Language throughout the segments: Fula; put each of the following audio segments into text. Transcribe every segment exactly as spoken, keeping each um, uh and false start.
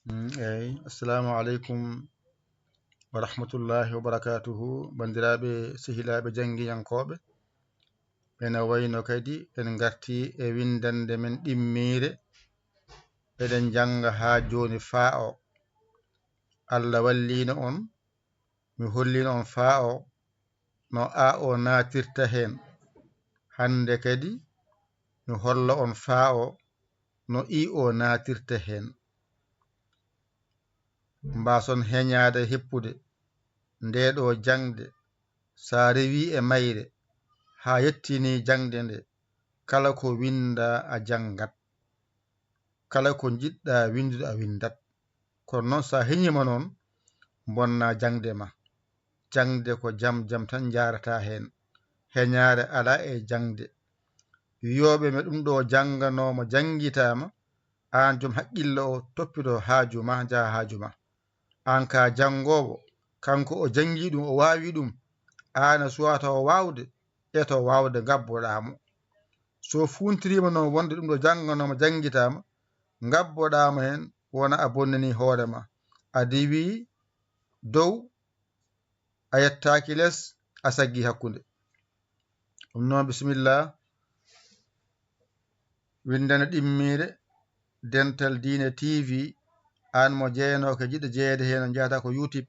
Mm, eyi, assalamu aleykum wa rahmatullahi wa barakatuhu. Banndiraaɓe, sehilaaɓe janngiyankooɓe, ene wayno kadi en ngarti e winndannde men ɗimmiire. Eɗen njannga haa jooni faa o. Allah walliino on, mi holliino on faa o, no a o naatirta heen. Hannde kadi, mi holla on faa o, no i o naatirta heen. Mbaason heñaade heppude ndee ɗoo jaŋde, so a rewii e mayre haa yettinii jaŋde nde, kala ko winndaa a janngat, kala ko njiɗɗaa winndude a winndat. Kono noon, so a heñiima noon, bonnaa jaŋde ma. Jaŋde ko jam jam tan njaarataa heen. Heñaare alaa e jaŋde. Wiyooɓe ma ɗum ɗoo jannganooma, janngitaama, aan joom haqqille o, toppito haaju ma, njaha haaju ma. Aan ka janngoowo, kanko o janngi ɗum, o waawi ɗum, aan a suwaa taw waawde, eto waawde ngabboɗaa mo. So fuuntiriima noon wonde ɗum ɗo jannganooma, janngitaama, ngabboɗaa mo heen, wona a bonnanii hoore ma. A diwii dow, a yettaaki les, a saggii hakkunde. Ɗum noon, bisimilla. Winndannde ɗimmiire, Dental Diine T V, aan mo jeyanooka, jiɗɗo jeyeede heen, njahata ko YouTube,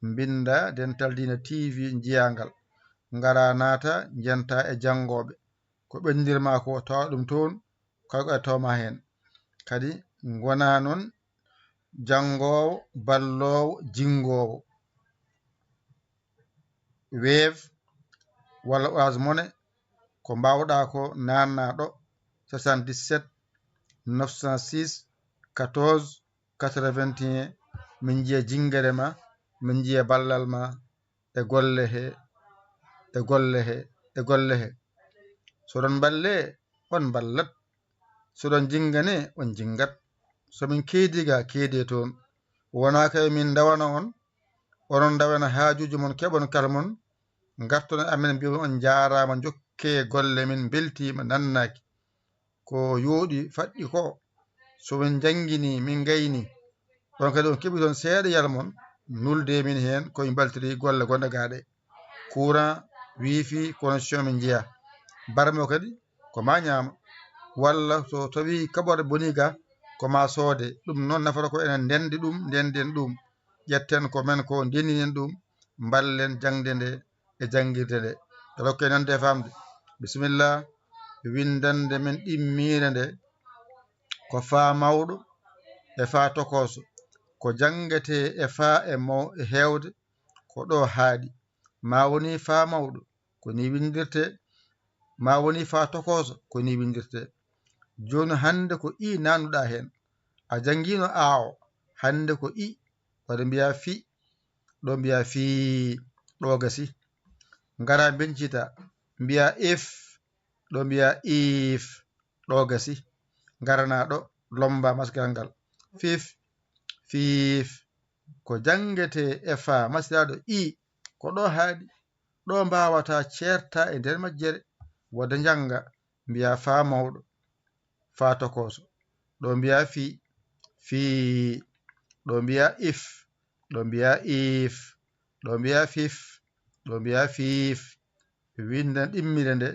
mbinnda Dental Diine T V, njiyaa ngal. Ngara naata, njenta e janngooɓe. Ko ɓenndir ma ko, tawa ɗum toon, ko a tawma heen. Kadi ngonaa noon janngoowo, balloowo, jinngoowo. Wave walla Orange Money, ko mbaawɗaa ko, naatnaa ɗo, soixante-dix-sept neuf cent six quatorze quatre-vingt-un. Min njiya jinngere ma, min njiya ballal ma e golle he, e golle he, e golle he. So ɗon mballe, on mballat. So ɗon jinngane, on jinngat. So min keedi ga, keede toon. Wonaa kay min ndawana on, onon ndawana haajuuji mon, keɓon kala mon, ngarton e amen, mbiyon on njaaraama, njokkee golle, min mbeltiima, nannaaki. Ko yooɗi, faɗɗi ko, so min njanngini, min ngayni, on kadi on keɓi toon seeɗa yal mon, nulde min heen, ko min mbaltiri golle gonɗe gaa ɗe. Courant, wifi, connexion min njiya. Barmo kadi, ko ma ñaama. Walla so tawi kaɓorɗe boni ga, ko ma soode. Ɗum noon nafata ko enen ndenndi ɗum, ndennden ɗum. Ƴetten ko men ko, ndenndinen ɗum, mballen jaŋde nde e janngirde nde. Ɗo rokke nande e faamde. Bisimilla, winndannde men ɗimmiire nde, ko faa mawɗo e faa tokooso. Ko janngetee e faa e maw-, e heewde, ko ɗo haaɗi. Ma woni faa mawɗo, ko ni winndirtee. Ma woni faa tokooso, ko ni winndirtee. Jooni hannde ko i naannuɗaa heen. A janngiino aawo, hannde ko i, waɗa mbiyaa fi, ɗo mbiyaa fii, ɗo gasi. Ngara mbencita, mbiyaa if, ɗo mbiyaa iif, ɗo gasi. Ngaranaa ɗo, lomba masgal ngal. Fif, fiif, ko janngetee e faa masiraaɗo i, ko ɗo haaɗi. Ɗo mbaawata ceerta e nder majjere, wada njannga, mbiyaa faa mawɗo, faa tokooso. Ɗo mbiyaa fii, fii, ɗo mbiyaa if, ɗo mbiyaa iif, ɗo mbiyaa fif, ɗo mbiyaa fiif. Winndan ɗimmire nde,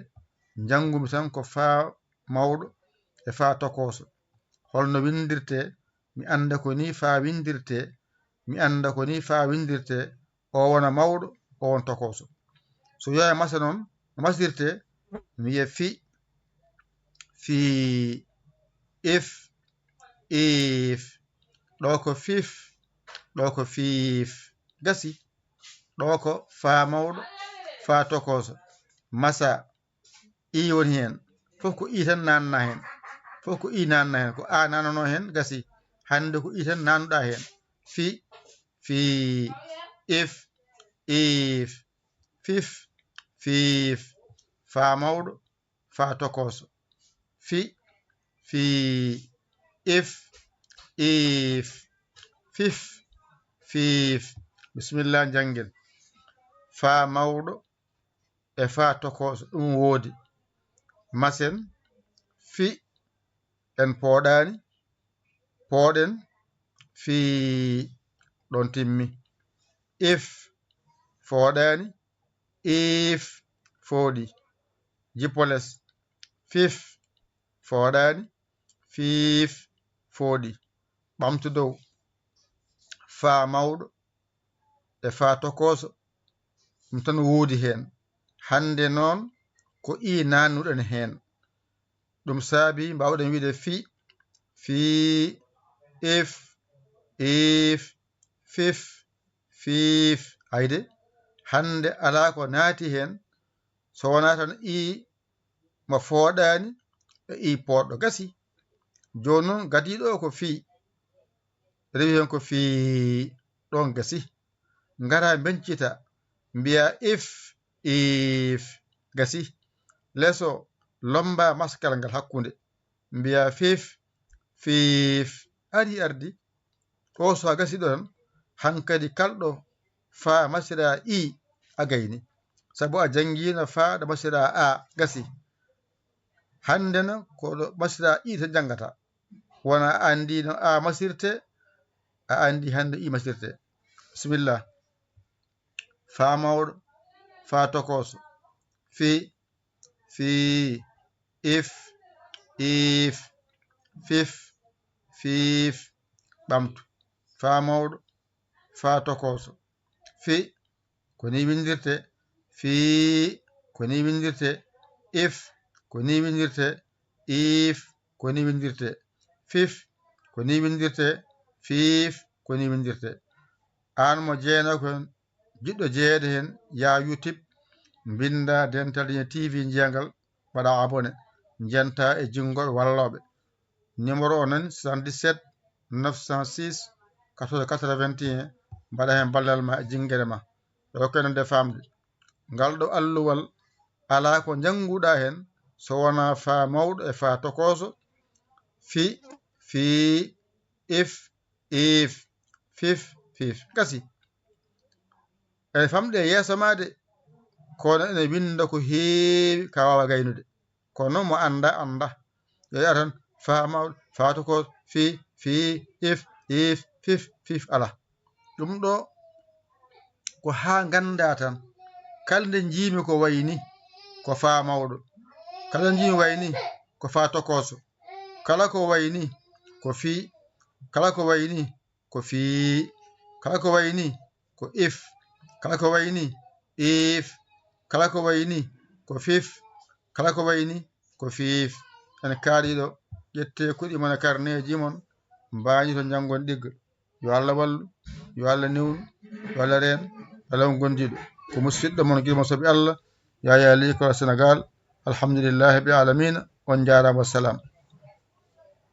njanngumi tan ko faa mawɗo e faa tokooso. Holno winndirtee? Mi annda ko nii faa winndirtee, mi annda ko nii faa winndirtee, o wona mawɗo, o won tokooso. So wiyaa e masa noon, no masirtee? Mi wiya fi, fii, if, iif, ɗo ko fif, ɗo ko fiif. Gasi, ɗo ko faa mawɗo, faa tokooso. Masa, i woni heen. Fof ko i tan naanna heen. Fof ko i naanna heen. Ko a naananoo heen, gasi. Hannde ko i tan naannuɗaa heen. Fi, fii, if, iif, fif, fiif. Faa mawɗo, faa tokooso. Fi, fii, if, iif, fif, fiif. Bisimilla, njanngen. Faa mawɗo e faa tokooso, ɗum woodi. Masen, fi, en pooɗaani, pooɗen, fii, ɗon timmi. If, fooɗaani, iif, fooɗi. Jippo les, fif, fooɗaani, fiif, fooɗi. Ɓamtu dow, faa mawɗo e faa tokooso, ɗum tan woodi heen. Hannde noon, ko ii naannuɗen heen. Ɗum saabi mbaawɗen wiide fi, fii, if, iif, fif, fiif. Ayde, hannde alaa ko naati heen, so wonaa tan ii mo fooɗaani e ii pooɗɗo. Gasi. Jooni noon, gadiiɗo o ko fii. Rewi heen ko fii, ɗoon gasi. Ngara mbeñcita, mbiya if, iif. Gasi. Leso, lomba maskal ngal hakkunde. Mbiya fif, fiif. Ari ardi. O so a gasiɗo tan, hankadi kalɗo faa masira i a gayni. Sabu a janngiino faa ɗo masira a, gasi. Hannde no ko ɗo masira i tan janngata. Wona a anndi no a masirte, a anndi hannde i masirte. Bisimilla. Faa mawɗo, faa tokooso. Fi, fii, if, iif, fif, fiif. Ɓamtu. Faa mawɗo, faa tokooso. Fi, ko nii winndirtee. Fii, ko nii winndirtee. If, ko nii winndirtee. Iif, ko nii winndirtee. Fif, ko nii winndirtee. Fiif, ko nii winndirtee. Aan mo jeenooka heen, jiɗɗo jeyeede heen, yaa YouTube, mbinnda Dental Dunia T V, njiya ngal, mbaɗa abonné, njentaa e jinngooɓe wallooɓe. Numéro o noon, soixante-dix-sept neuf cent six quatorze quatre-vingt-un, mbaɗa heen ballal ma e jinngere ma. Ɗo ko noon de faamde. Ngal ɗo alluwal, alaa ko njannguɗaa heen so wonaa faa mawɗo e faa tokooso, fi, fii, if, iif, fif, fiif. Gasi. Ene famɗi e yeeso ma de, kono ene winnda ko heewi ka waawa gaynude. Kono mo annda, annda. Yo yaa tan, faa mawɗo, faa tokooso, fii, fii, if, iif, fif, fiif, alaa. Ɗum ɗo ko haa ngannda tan. Kala nde njiimi ko wayi ni, ko faa mawɗo. Kala nde njiimi wayi ni, ko faa tokooso. Kala ko wayi ni, ko fii. Kala ko wayi ni, ko fii. Kala ko wayi ni, ko if. Kala ko wayi ni, iif. Kala ko wayi ni, ko fif. Kala ko wayi ni, ko fiif. En kaaliɗo, ƴettee kuɗi mon e karneeji mon, mbaañi to njanngon ɗigga. Yo Allah wallu, yo Allah newnu, yo Allah reen, yo Allah won gondiiɗo. Ko musiɗɗo mon, giɗo mon soɓi Allah, Yaya Likora Sénégal. Alhamdulillahi rabbil alamina. On njaaraama, wassalam.